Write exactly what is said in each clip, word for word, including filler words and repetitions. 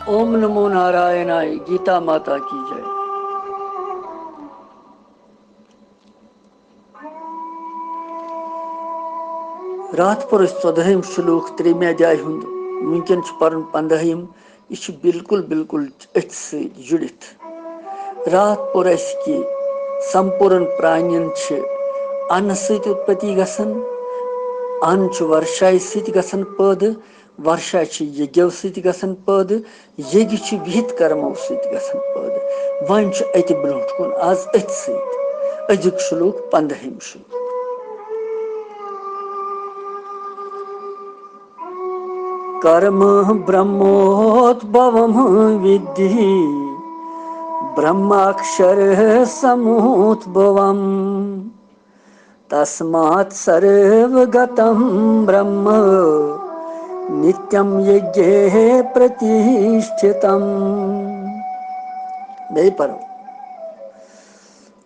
اوم نمو نارائنائے، گیتا ماتا کی J. راتھ پوٚر اَسہِ ژۄدہٲیِم شلوک ترٛیٚیِمہِ ادھیایہِ ہُنٛد، وٕنکٮ۪ن چھُ پرُن پنٛدہٲیِم۔ یہِ چھُ بالکل، بالکل أتھۍ سۭتۍ جُڑِتھ۔ راتھ پوٚر اَسہِ کہِ سمپوٗرن پرانٮ۪ن چھِ اَنہٕ سۭتۍ اُتپتی گژھان، اَن چھُ ورشایہِ سۭتۍ گژھان پٲدٕ، ورشا چھِ یگیو سۭتۍ گژھان پٲدٕ، یگِ چھِ وِہِتھ کرمو سۭتۍ گژھان پٲدٕ۔ وۄنۍ چھُ اَتہِ برونٛٹھ کُن آز أتھۍ سۭتۍ أزیُک شلوک پنٛدہٲیِم شلوک۔ कर्म ब्रह्मोद्भवं विद्धि ब्रह्माक्षर समुद्भवम्। तस्मात् सर्वगतं ब्रह्म नित्यं यज्ञे प्रतिष्ठितम्। بیٚیہِ پَرو۔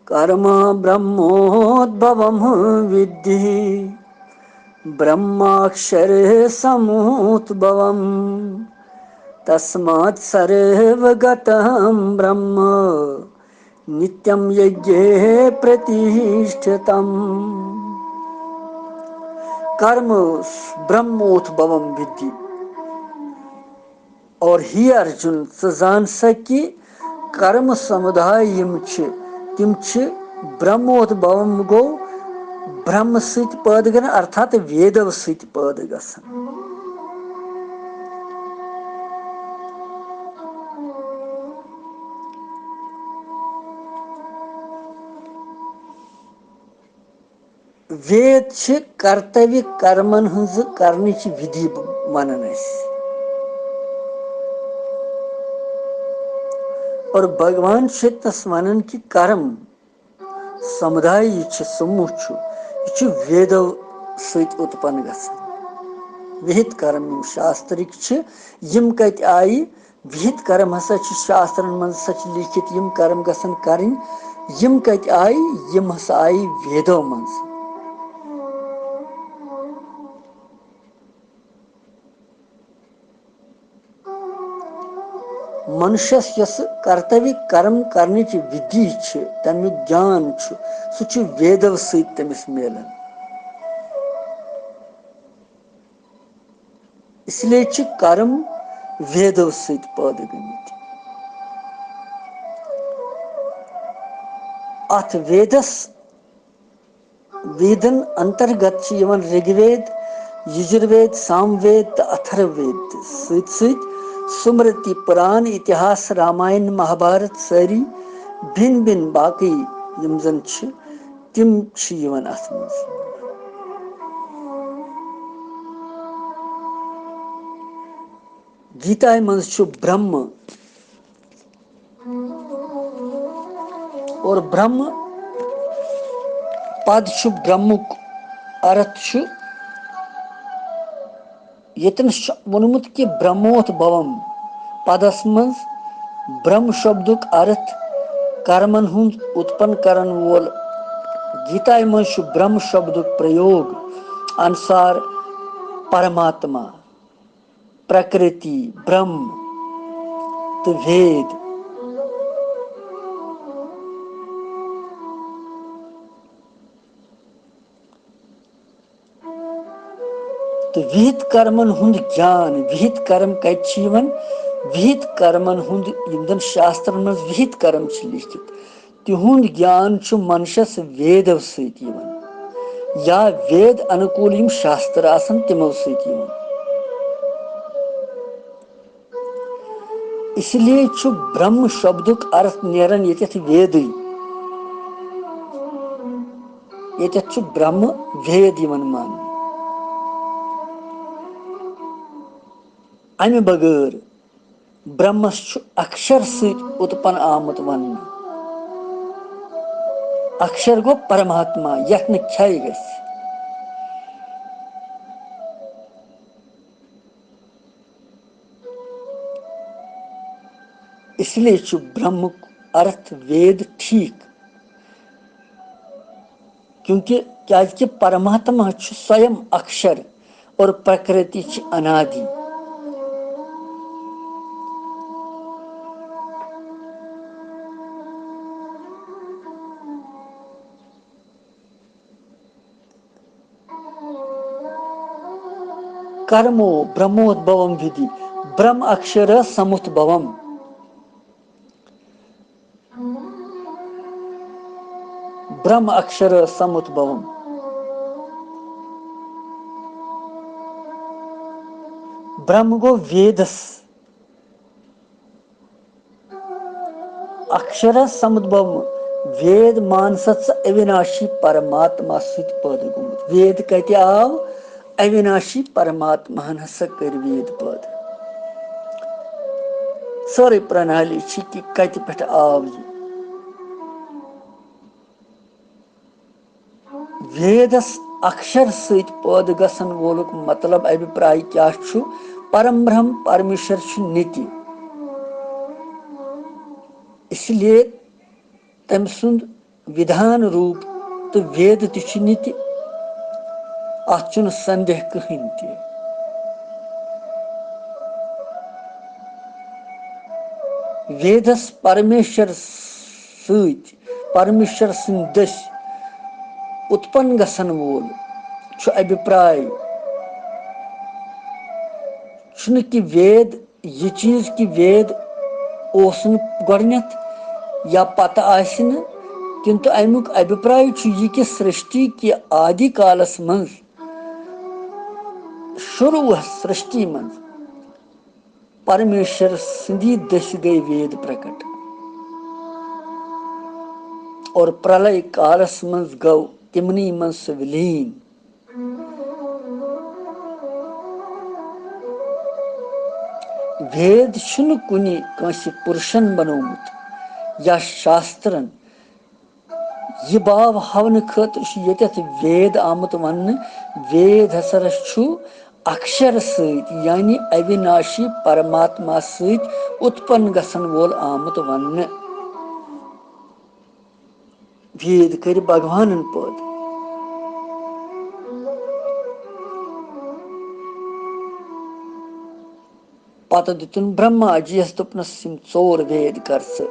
कर्म ब्रह्मोद्भवं विद्धि ब्रह्माक्षर समुद्भवम्। तस्मात् सर्वगतं ब्रह्म नित्यं यज्ञे प्रतिष्ठितम्। कर्म ब्रह्मोद्भवं विद्धि। اور ہے ارجُن، ژٕ زان سا کہِ کرم سموداے یِم چھِ، تِم چھِ برہموت بھوم، گوٚو برہمہٕ سۭتۍ پٲدٕ گژھان، ارتھات ویدو سۭتۍ پٲدٕ گژھان۔ وید چھِ کرتویہ کرمن ہٕنٛزٕ کرنٕچ وِدھی ونان أسۍ۔ اور بھگوان چھُ ییٚتنس ونان کہِ کرم سموداے یہِ چھُ، سموٗہ چھُ، یہِ چھُ ویدو سۭتۍ اُتپن گژھان۔ وِہِتھ کرم یِم شاسترٕکۍ چھِ، یِم کتہِ آیہِ؟ وِہِتھ کرم ہسا چھِ شاسترن منٛز ہسا چھِ لیٖکھِتھ، یِم کرم گژھن کرٕنۍ، یِم کتہِ آیہِ؟ یِم ہسا آیہِ ویدو منٛز۔ منشس یۄس کرتویہ کرم کرنٕچ وِدھی چھِ، تمیُک گیان چھُ، سُہ چھُ ویدو سۭتۍ تٔمِس میلان۔ اس لیے چھِ کرم ویدو سۭتۍ پٲدٕ گٔمٕتۍ۔ اتھ ویدس، ویدن انترگت چھِ یِوان رِگ وید، یجُر وید، سام وید تہٕ اتھرو وید تہِ۔ سۭتۍ سۭتۍ سمرتی، پُران، اتہاس، راماین، مہابھارت، سٲری بِن بِن باقٕے یِم زن چھِ، تِم چھِ یِوان اتھ منٛز۔ گیتایہِ منٛز چھُ برہمہٕ اور برہمہٕ پد چھُ، برہمُک ارتھ چھُ، ییٚتنس چھُ ووٚنمُت کہِ برہموت بھوم پدس منٛز برہم شبدُک ارتھ کرمن ہُنٛد اُتپن کرن وول۔ گیتایہِ منٛز چھُ برہم شبدُک پرٛیوگ انسار پرماتما، پرکرتی، برہم تہٕ وید۔ تہٕ وِہِتھ کرمن ہُنٛد گیان، وِہِتھ کرم کتہِ چھِ یِوان؟ وِہِتھ کرمن ہُنٛد، یِم زن شاسترن منٛز وِہِتھ کرم چھِ لیٖکھِتھ، تِہُنٛد گیان چھُ منشس ویدو سۭتۍ یِوان، یا وید انوکول یِم شاستر آسن، تِمو سۭتۍ یِوان۔ اس لیے چھُ برہم شبدُک ارتھ نیران ییٚتٮ۪تھ ویدٕے۔ ییٚتٮ۪تھ چھُ برہم وید یِوان ماننہٕ۔ امہِ بغٲر برہمس چھُ اکشر سۭتۍ اُتپن آمُت وننہٕ۔ اکشر گوٚو پرماتما، یتھ نہٕ کھے گژھِ۔ اس لیے چھُ برہمُک ارتھ وید ٹھیک، کیونکہ، کیازِ کہ پرماتما چھُ سویم اکشر اور پرکرتی چھِ انادی۔ کرمو برہمودبھوم ودھی، برہم اکشر سمودبھوم۔ برہم اکشر سمودبھوم۔ برہم گوٚو ویدس۔ اکشر سمودبھوم۔ وید مانسس اویناشی پرماتما سۭتۍ پٲدٕ گوٚمُت۔ وید کتہِ آو؟ اویناشی پرماتماہن ہسا کٔرۍ وید پٲدٕ۔ سٲرٕے پرنالی چھِ کہِ کتہِ پٮ۪ٹھ آو یہِ۔ ویدس اکشر سۭتۍ پٲدٕ گژھن وولُک مطلب، ابھیپراے کیاہ چھُ؟ پرم برہم پرمیشور چھُ نِتہِ۔ اس لیے تٔمۍ سُنٛد وِدھان روٗپ تہٕ وید تہِ چھُ نِتہِ۔ اتھ چھُنہٕ سندیہ کٕہٕنۍ تہِ۔ ویدس پرمیشور سۭتۍ، پرمیشور سٕنٛدۍ دٔسۍ اُتپن گژھن وول چھُ ابھیپراے، چھُنہٕ کہِ وید، یہِ چیٖز کہِ وید اوس نہٕ گۄڈٕنیتھ یا پتہٕ آسہِ نہٕ، کِنتُ امیُک ابھیپراے چھُ یہِ کہِ سرشٹی کہِ آدِ کالس منٛز، شروٗعس سرشٹی منٛز، پرمیشور سٕنٛدی دٔسۍ گٔے وید پرکٹ اور پرلے کالس منٛز گوٚو تِمنٕے منٛز سُہ ولیٖن۔ وید چھُنہٕ کُنہِ کٲنٛسہِ پُرشن بنوومُت یا شاسترن۔ یہِ باو ہاونہٕ خٲطرٕ چھُ ییٚتٮ۪تھ وید آمُت وننہٕ۔ وید ہسا چھُ اکشر سۭتۍ، یعنی اوِناشی پرماتما سۭتۍ اُتپن گژھن وول آمُت وننہٕ۔ وید کٔرۍ بھگوانن پٲدٕ۔ پتہٕ دِتُن برہما جی یس، دوٚپنس، یِم ژور وید کر ژٕ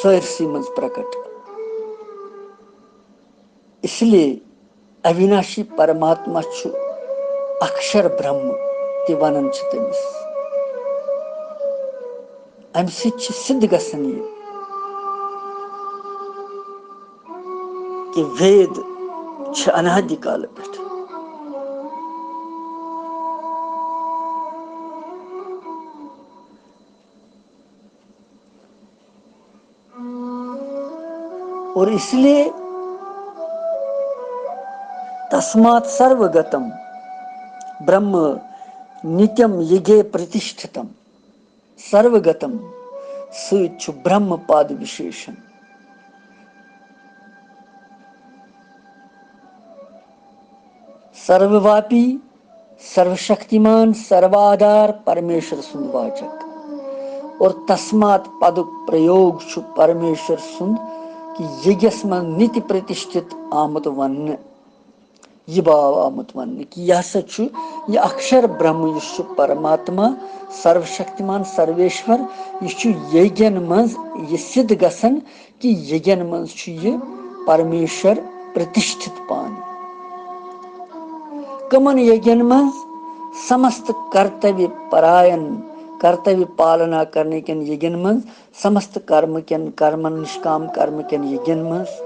سٲرسٕے منٛز پرکٹ۔ اس لیے اوِناشی پرماتما چھُ اکشر برہم تہِ ونان چھِ تٔمِس۔ امہِ سۭتۍ چھِ سِدھ گژھان یہِ کہِ وید چھِ انادِ کالہٕ پٮ۪ٹھ۔ اور اس لیے تسمات سروگتم برہم نتیم یگے پرتشٹھتم۔ سروگتم سۭتۍ چھُ برہم پاد وِشیشن۔ سروواپی، سروشکتیمان، سروادھار پرمیشور سُنٛد واچک۔ اور تسمات پدُک پرٛیوگ چھُ پرمیشور سُنٛد کہِ یگیس منٛز نِتہِ پرتشٹھت آمُت وننہٕ۔ یہِ باو آمُت وننہٕ کہِ یہِ ہسا چھُ یہِ اکشر برہم، یُس چھُ پرماتما، سروشکتیمان، سرویشور، یہِ چھُ یگین منٛز یہِ سِدھ گژھان کہِ یگین منٛز چھُ یہِ پرمیشور پرتشٹھت پانہٕ۔ کمن یگین منٛز؟ سمست کرتویہ پراین، کرتویہ پالنا کرنے کٮ۪ن یگین منٛز، سمست کرم کٮ۪ن، کرمن، نشکام کرم کٮ۪ن یگین منٛز۔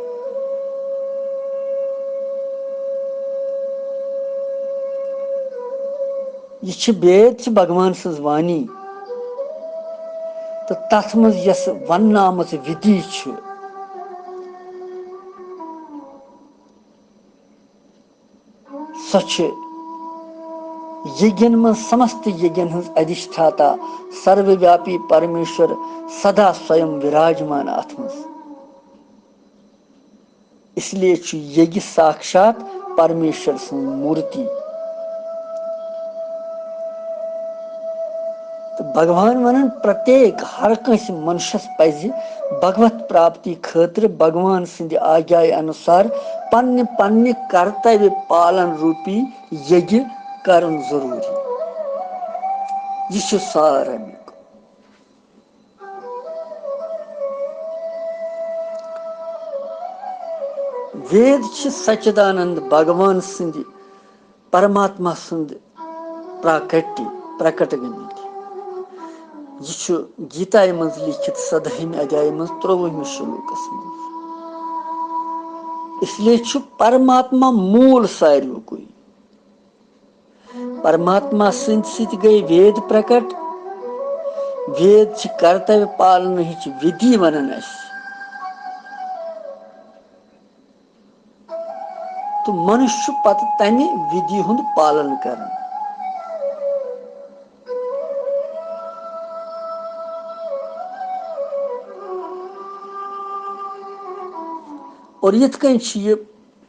یہِ چھِ وید، چھِ بھگوان سٕنٛز وانی، تہٕ تتھ منٛز یۄس وننہٕ آمٕژ ودھی چھِ، سۄ چھِ یگین منٛز سمست یگین ہٕنٛز ادھشٹھاتا، سرویاپی پرمیشور سدا سویم وراجمان اتھ منٛز۔ اس لیے چھُ یگہِ ساکشات پرمیشور سٕنٛز مورتی۔ تہٕ بھگوان ونان، پرتیک، ہر کٲنٛسہِ منشس پزِ بھگوت پراپتی خٲطرٕ بھگوان سٕنٛدِ آگیایہِ انُسار پننہِ پننہِ کرتویہ پالن روٗپی یگہِ کرُن ضروٗری۔ یہِ چھُ سار امیُک۔ وید چھِ سچدانند بھگوان سٕنٛدِ پرماتما سُنٛد پراکٹی، پرکٹ گٔمٕتۍ۔ یہِ چھُ گیتایہِ منٛز لیٖکھِتھ سدٲہمہِ ادیایہِ منٛز ترٛۆوُہمِس شلوکس منٛز۔ اس لیے چھُ پرماتما موٗل ساروٕے۔ پرماتما سٕنٛدِ سۭتۍ گٔے وید پرکٹ۔ وید چھِ کرتویہ پالنہٕچ وِدھی ونان اَسہِ۔ تہٕ منُش چھُ پتہٕ تمہِ وِدھی ہُنٛد پالن کران۔ اور یِتھ کٔنۍ چھِ یہِ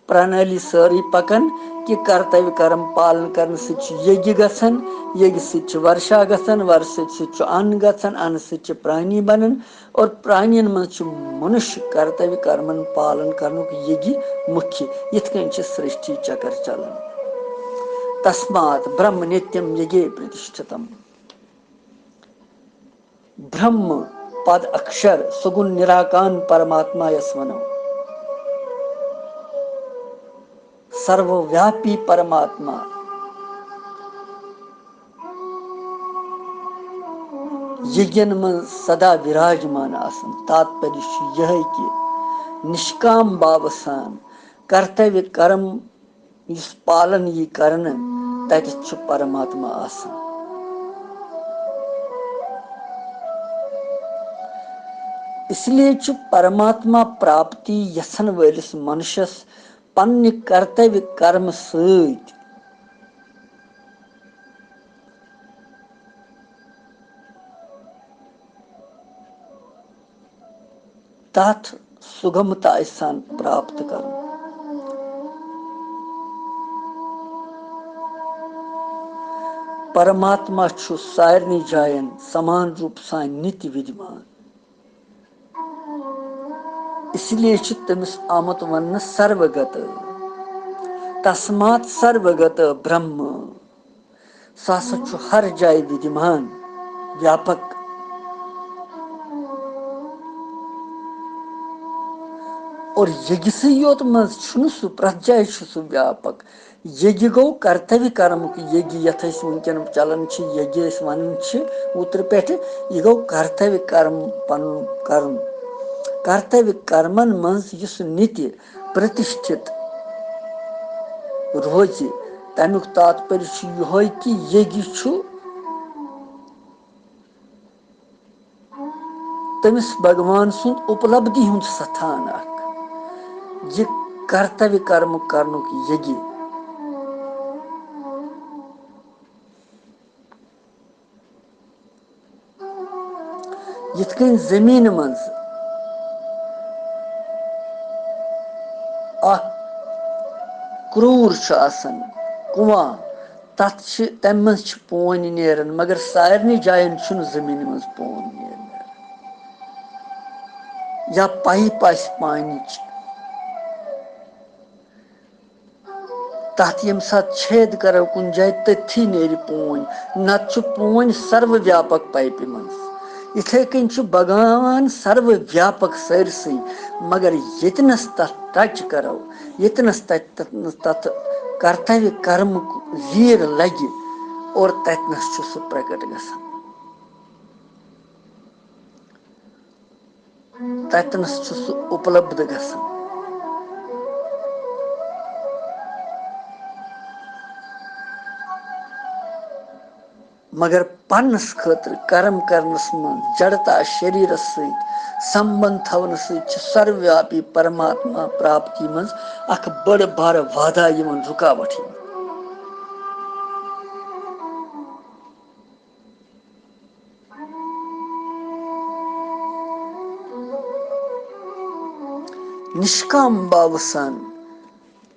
پرنالی سٲرٕے پکان کہِ کرتویہ کرم پالن کرنہٕ سۭتۍ چھُ یگیہ گژھان، یگیہ سۭتۍ چھُ ورشا گژھان، ورشا سۭتۍ چھُ ان گژھان، انہٕ سۭتۍ چھِ پرانی بنان، اور پرانین منٛز چھُ منُش کرتویہ کرمن پالن کرنُک یگی مُکھیہ۔ یِتھ کٔنۍ چھِ سرشٹی چکر چلان۔ تسمات برہم نتیم یگے پرتشٹھتم۔ برہم پد اکشر سگُن نراکان پرماتما یس ونو، سرویاپی پرماتما۔ یگین منٛز سدا وراجمان آسان۔ تاتپریہ چھُ یِہے کہِ نشکام بھاوٕ سان کرتویہ کرم یُس پالن یی کرنہٕ، تتہِ چھُ پرماتما آسان۔ اس لیے چھُ پرماتما پراپتی یژھن وٲلِس منشس پننہِ کرتویہ کرمہٕ سۭتۍ تتھ سُگمتایہِ سان پراپت کرُن۔ پرماتما چھُ سارنٕے جاین سمان روٗپ سان نِتہِ وِدیمان۔ اس لیے چھُ تٔمِس آمُت وننہٕ سروگت۔ تسمات سروگت برہم۔ سُہ ہسا چھُ ہر جایہِ وِدیمان، ویاپک۔ اور یگسٕے یوت منٛز چھُنہٕ سُہ، پرٛٮ۪تھ جایہِ چھُ سُہ ویاپک۔ یگہِ گوٚو کرتویہ کرمُک یگہِ، یتھ أسۍ وٕنکیٚن چلان چھِ، یگہِ أسۍ ونان چھِ اوترٕ پٮ۪ٹھٕ، یہِ گوٚو کرتویہ کرم پنُن کرُن۔ کرتویہ کرمن منٛز یُس نِتہِ پرتشٹھت روزِ، تمیُک تاتپریہ چھُ یِہوٚے کہِ یگہِ چھُ تٔمِس بھگوان سُنٛد اُپلبدھی ہُنٛد ستھان اکھ، یہِ کرتویہ کرم کرنُک یگہِ۔ یِتھ کٔنۍ زٔمیٖنہِ منٛز اکھ کرٛوٗر چھُ آسان، کُنٛواہ، تتھ چھِ، تمہِ منٛز چھِ پونۍ نیران، مگر سارنٕے جاین چھُنہٕ زٔمیٖنہِ منٛز پون نیران۔ یا پایپ آسہِ پانِچ، تتھ ییٚمہِ ساتہٕ چھید کرو کُنہِ جایہِ، تٔتھی نیرِ پونۍ، نتہٕ چھُ پونۍ سروٕ ویاپک پایپہِ منٛز۔ یِتھے کٔنۍ چھُ بھگوان سروٕ ویاپک سٲرسٕے، مگر ییٚتنس تتھ ٹچ کرو، ییٚتنس تتھ، تتھ، تتھ کرتویہ کرمُک زیٖر لگہِ اور تتنس چھُ سُہ پرکٹ گژھان۔ تتنس چھُ سُہ اُپلبدھ گژھان۔ مگر پننس خٲطرٕ کرم کرنس منٛز، جڑتا شریرس سۭتۍ سمبند تھاونہٕ سۭتۍ چھِ سرویاپی پرماتما پراپتی منٛز اکھ بٔڑ بارٕ وادھا یِوان، رُکاوٹ یِوان۔ نشکام بھاوٕ سان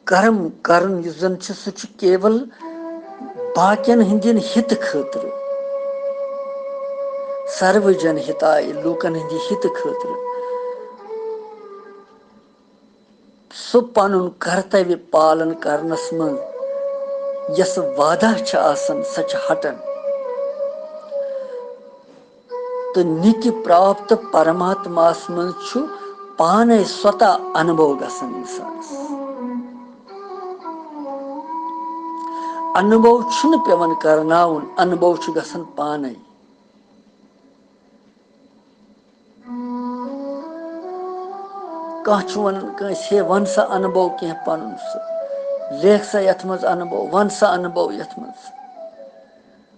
کرم کرُن یُس زن چھُ، سُہ چھُ کیول باقین ہٕنٛدٮ۪ن ہِتہٕ خٲطرٕ، سروٕ جن ہتایہِ، لوٗکن ہٕنٛدِ ہِتہٕ خٲطرٕ۔ سُہ پنُن کرتویہ پالن کرنس منٛز یۄس وادھا چھِ آسان، سۄ چھِ ہٹان۔ تہٕ نِتہِ پراپت پرماتماہس منٛز چھُ پانے سوتہ انبھو گژھان انسانس۔ انبو چھُنہٕ پٮ۪وان کرناوُن، انبو چھُ گژھان پانے۔ کانٛہہ چھُ وَنان کٲنٛسہِ، "ہے، وَن سا اَنہٕ بو کینٛہہ پَنُن سُہ، لیکھ سا یَتھ منٛز اَنہٕ بو، وَن سا اَنہٕ بو یَتھ منٛز۔"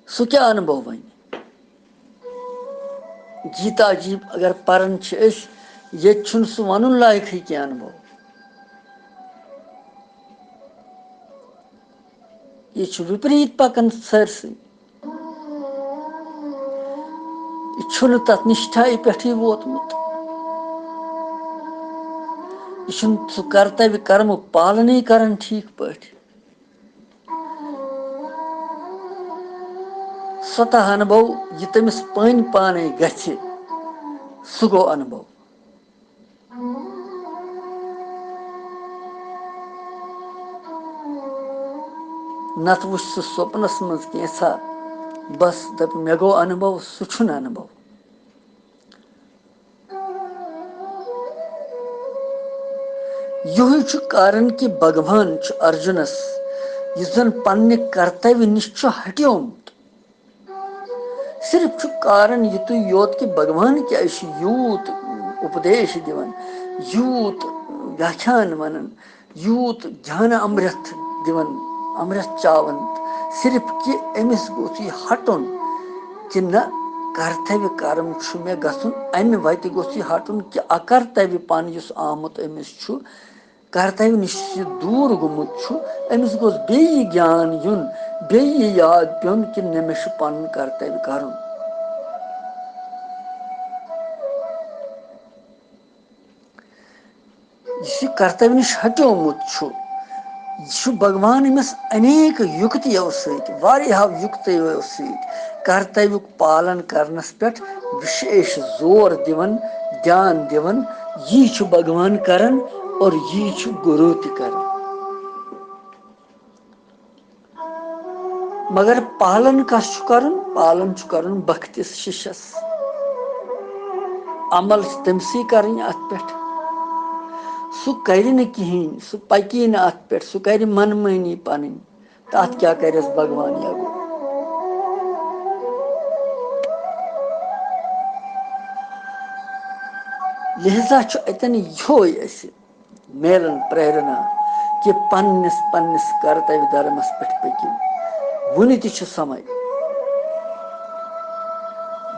سُہ کیٛاہ اَنہٕ بو وَنہِ؟ جیٖتا جی اگر پَران چھِ أسۍ، ییٚتہِ چھُنہٕ سُہ وَنُن لایقٕے کینٛہہ اَنہٕ بو۔ یہِ چھُ وِپریٖت پَکان سٲرسٕے۔ یہِ چھُنہٕ تَتھ نِشٹھایہِ پٮ۪ٹھٕے ووتمُت۔ یہِ چھُنہٕ سُہ کرتویہ کرمُک پالنٕے کران ٹھیٖک پٲٹھۍ۔ سوتہ انبو، یہِ تٔمِس پٔنۍ پانے گژھِ، سُہ گوٚو انبو۔ نتہٕ وٕچھ سُہ سوپنس منٛز کینٛژھا، بس دپہِ، "مےٚ گوٚو انبو"، سُہ چھُنہٕ انبو۔ یُہے چھُ کارن کہِ بھگوان چھُ ارجُنس، یُس زن پننہِ کرتویہ نِش چھُ ہٹیومُت۔ صرف چھُ کارن یُتُے یوت کہِ بھگوان کیازِ چھُ یوٗت اُپدیش دِوان، یوٗت ویاکھیان ونان، یوٗت گیان امرت دِوان، امرت چاوان، صرف کہِ أمِس گوٚژھ یہِ ہٹُن کہِ نہ، کرتویہ کرم چھُ مےٚ گژھُن، امہِ وتہِ گوٚژھ یہِ ہٹُن کہِ اکرتویہ پن یُس آمُت أمِس چھُ، کرتویہ نِش یہِ دوٗر گوٚمُت چھُ، أمِس گوٚژھ بیٚیہِ یہِ گیان یُن، بیٚیہِ یہِ یاد پیوٚن کہِ نہ، مےٚ چھُ پنُن کرتویہ کرُن۔ یُس یہِ کرتویہ نِش ہٹیومُت چھُ، یہِ چھُ بھگوان أمِس انیک یُکتیو سۭتۍ، واریاہو یُکتیو سۭتۍ کرتویُک پالن کرنس پٮ۪ٹھ وِشیش زور دِوان، دیان دِوان۔ یی چھُ بھگوان کران اور یی چھُ گُروٗ تہِ کران۔ مگر پالن کس چھُ کرُن؟ پالن چھُ کرُن بختِس شِشس۔ عمل چھِ تٔمسٕے کرٕنۍ اتھ پٮ۪ٹھ۔ سُہ کرِ نہٕ کِہیٖنۍ، سُہ پکی نہٕ اتھ پٮ۪ٹھ، سُہ کرِ من مٲنی پنٕنۍ۔ تتھ کیٛاہ کرٮ۪س بھگوان یگو؟ لہذا چھُ اتٮ۪ن یِہوے اسہِ میلن پریرنا کہِ پننِس پننِس کرتویہ دھرمس پٮ۪ٹھ پٔکِو۔ وُنہِ تہِ چھُ سمے،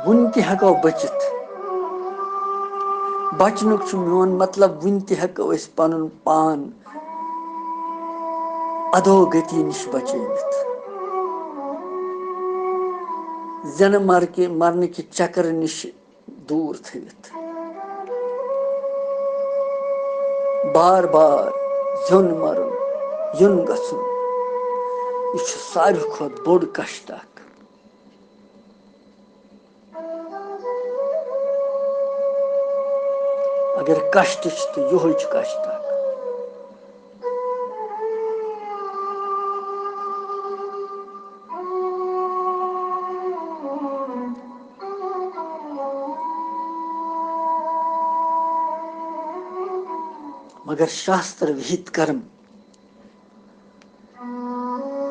وُنہِ تہِ ہٮ۪کو بٔچِتھ۔ بچنُک چھُ میون مطلب، وُنہِ تہِ ہٮ۪کو أسۍ پنُن پان ادھوگتی نِش بچٲوِتھ، زینہٕ مرکہِ، مرنہٕ کہِ چکرٕ نِش دوٗر تھٲوِتھ۔ بار بار زیُن مرُن، یُن گژھُن، یہِ چھُ ساروی کھۄتہٕ بوٚڑ کشٹ اکھ۔ اگر کشٹ چھُ، تہٕ یِہوٚے چھُ کشٹ اکھ۔ مگر شاستر وِہِت کرم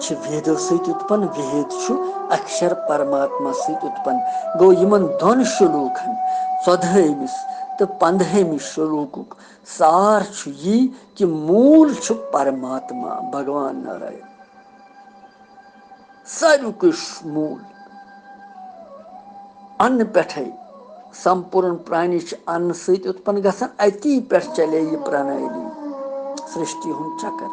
چھِ ویدو سۭتۍ اُتپن، وید چھُ اکشر پرماتما سۭتۍ اُتپن۔ گوٚو، یِمن دۄن شلوکن، ژۄدہٲمِس تہٕ پندہٲمِس شلوکُک سار چھُ یی کہِ موٗل چھُ پرماتما، بھگوان ناراین۔ ساروی کُش موٗل۔ انہٕ پٮ۪ٹھے سمپوٗرن پرانی چھِ انہٕ سۭتۍ اُتپن گژھان، اتی پٮ۪ٹھ چلے یہِ پرانٲلی، سرشٹی ہُنٛد چکر۔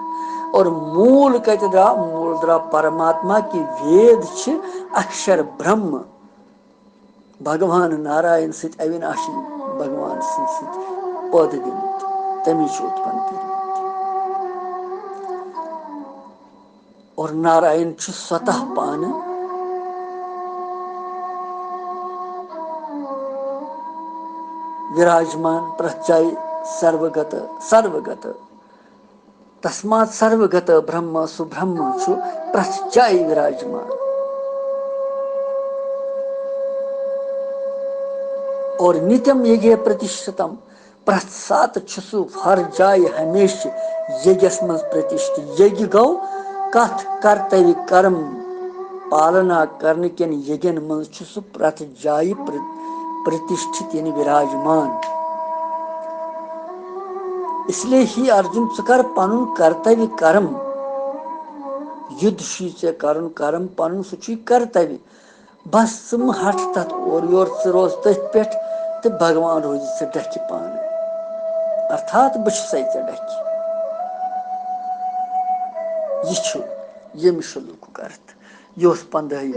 اور موٗل کتہِ درٛاو؟ موٗل درٛاو پرماتما، کہِ وید چھِ اکشر برہم، بھگوان ناراین سۭتۍ، اویناشی بھگوان سٕنٛدۍ سۭتۍ پٲدٕ گٔمٕتۍ، تٔمی چھِ اُتپن کٔرمٕتۍ۔ اور ناراین چھُ سوتہ پانہٕ وراجمان پرٛتھ جایہِ، سروگت، سروگت۔ تسمات سروگت برہما، سُہ برہما چھُ پرٛتھ جایہِ وراجمان۔ اور نتیم یگے پرتشٹھتم، پرٛتھ ساتہٕ چھُ سُہ ہر جایہِ ہمیشہٕ یگس منٛز پرتشٹھ۔ یگہِ گوٚو کتھ کرتویہ کرم پالنا کرنہٕ کٮ۪ن یجن منٛز چھُ سُہ پرٛٮ۪تھ جایہِ پرٛ-، پرتِشٹھِت، یعنی وِراجمان۔ اس لیے ہی ارجُن، ژٕ کر پنُن کرتویہ کرم، یُدھ چھُے ژےٚ کرُن کرم پنُن، سُہ چھُے کرتویہ۔ بس ژٕ مہٕ ہٹ تتھ اورٕ یورٕ، ژٕ روز تٔتھۍ پٮ۪ٹھ تہٕ بھگوان روزِ ژےٚ ڈکھِ پانہٕ۔ ارتھات بہٕ چھُسے ژےٚ ڈکھِ۔ یہِ چھُ ییٚمہِ شلوکُک ارتھ۔ یہِ اوس پنٛدٲہِم،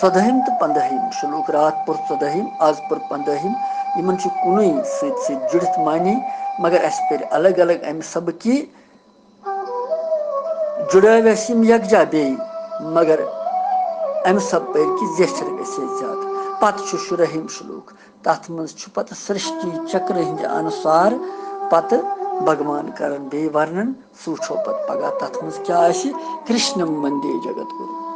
ژۄدٲہِم تہٕ پنٛدٲہِم شلوک۔ راتھ پوٚر ژۄدٲہِم، از پوٚر پنٛدٲہِم۔ یِمن چھُ کُنُے سۭتۍ سۭتۍ جُڑِتھ معنی، مگر اسہِ پٔرۍ الگ الگ امہِ سبقی۔ جُڑٲوۍ اَسہِ یِم یکجا بیٚیہِ، مگر اَمہِ سبہٕ پٔرۍ کہِ زیچھر گژھِ ہے زیادٕ۔ پتہٕ چھُ شُرٲہِم شلوک، تَتھ منٛز چھُ پتہٕ سرشٹی چکرٕ ہٕنٛدِ انُسار پتہٕ بھگوان کران بیٚیہِ ورنن۔ سُہ وٕچھو پتہٕ پگاہ تَتھ منٛز کیٛاہ آسہِ کرشنم وندے جگت گُرو۔